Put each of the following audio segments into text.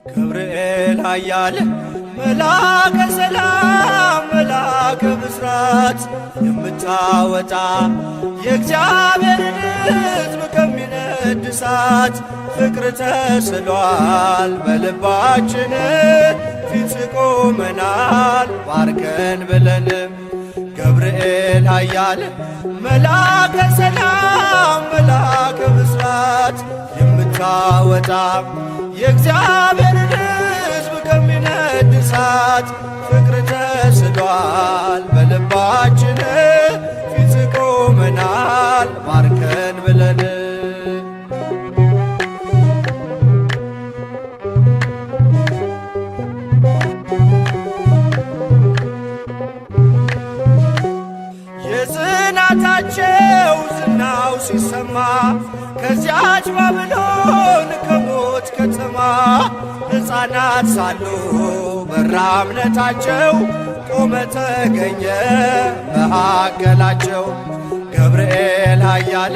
ገብርኤል ኃያል መልአከ ሰላም መልአከ ብስራት የምታወጣ የእግዚአብሔርን ሕዝብ ከሚነድ እሳት ፍቅር ተስሏል በልባችን ፊት ቆመናል ባርከን ብለንም። ገብርኤል ኃያል መልአከ ሰላም መልአከ ብስራት የምታወጣ የእግዚአብሔርን ሕዝብ ከሚነድ እሳት ፍቅር ተስሏል በልባችን ፊት ቆመናል ባርከን ብለን። የጽናታቸው ዝናው ሲሰማ ከዚያች ባብሎን ከሞት ከተማ ሕፃናት ሳሉ በራ እምነታቸው ቆመ ተገኘ መካከላቸው። ገብርኤል ኃያል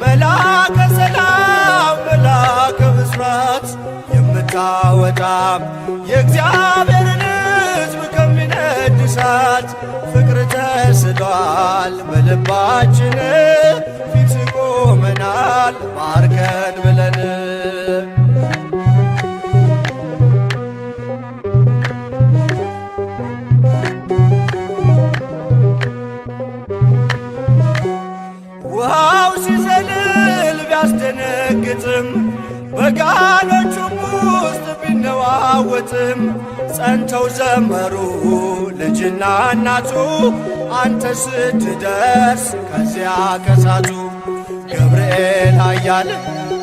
መልአከ ሰላም መልአከ ብስራት የምታወጣ የእግዚአብሔርን ሕዝብ ከሚነድ እሳት ፍቅር ተስሏል በልባችን ፊት ቆመናል ባርከን ብለን። ውሃው ሲዘልል ቢያስደነግጥም በጋኖቹም ውስጥ ቢነዋወጥም ጸንተው ዘመሩ ልጅና እናቱ አንተ ስትደርስ ከዚያ ከሳቱ። ገብርኤል ኃያል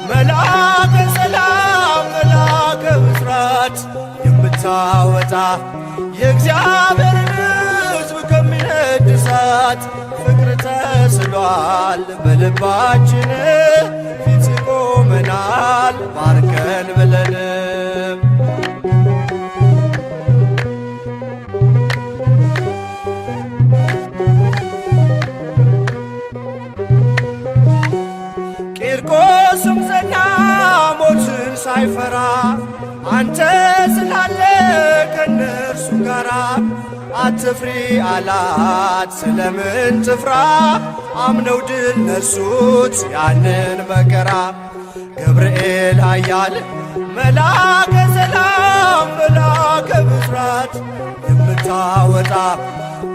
መልአከ ሰላም መልአከ ብስራት የምታወጣ የእግዚአብሔርን ሕዝብ ከሚነድ እሳት ፍቅር ተስሏል በልባችን ፊት ቆመናል ባርከን ብለን። ቂርቆስም ጸና ሞትን ሳይፈራ አንተ ስላለ ከእነርሱ ጋራ አትፍሪ አላት ስለምን ትፍራ አምነው ድል ነሱት ያንን መከራ። ገብርኤል ኃያል መልአከ ሰላም መልአከ ብስራት የምታወጣ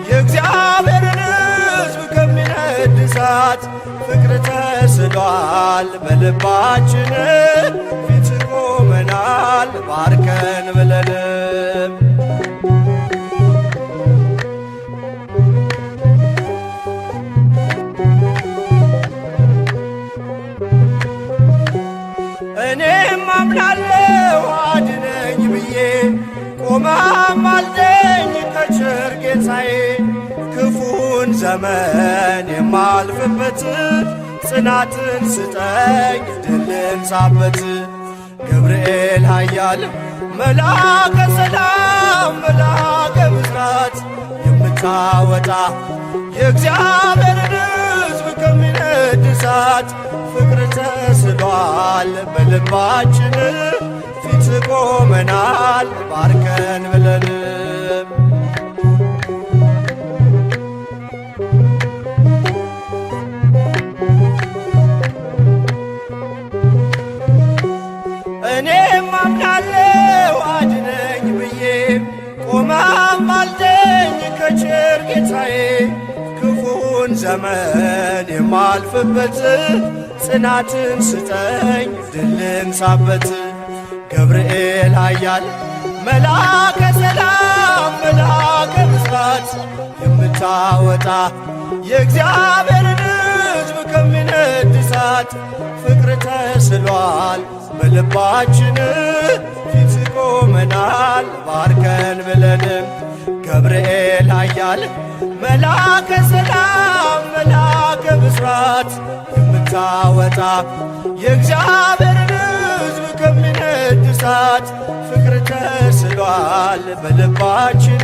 የእግዚአብሔርን ሕዝብ ከሚነድ እሳት ፍቅር ተስሏል በልባችን ፊት ቆመናል ባርከን ብለን። እኔም አምናለው አድነኝ ብዬ ቆመም አልደኝ ከቸር ጌታዬ ክፉን ዘመን የማልፍበት ጽናትን ስጠኝ ድል ልንሳበት። ገብርኤል ኃያል መልአከ ሰላም መልአከ ብስራት የምታወጣ የእግዚአብሔርን ሕዝብ ከሚነድ እሳት ፍቅር ተስሏል በልባችን ፊት ቆመናል ባርከን ብለን። እኔም አምናለው አድነኝ ብዬ ቆመም አልደኝ ከቸር ጌታዬ ክፉን ዘመን የማልፍበት ጽናትን ስጠኝ ድል ልንሳበት። ገብርኤል ኃያል መልአከ ሰላም መልአከ ብስራት የምታወጣ የእግዚአብሔርን ሕዝብ ከሚነድ ከሚነድ እሳት ፍቅር ተስሏል በልባችን ፊት ቆመናል ባርከን ብለንም ገብርኤል ኃያል መላከ ሰላም መላከ ብስራት የምታወጣ የእግዚአብሔርን ሕዝብ ከሚነድ እሳት ፍቅር ተስሏል በልባችን።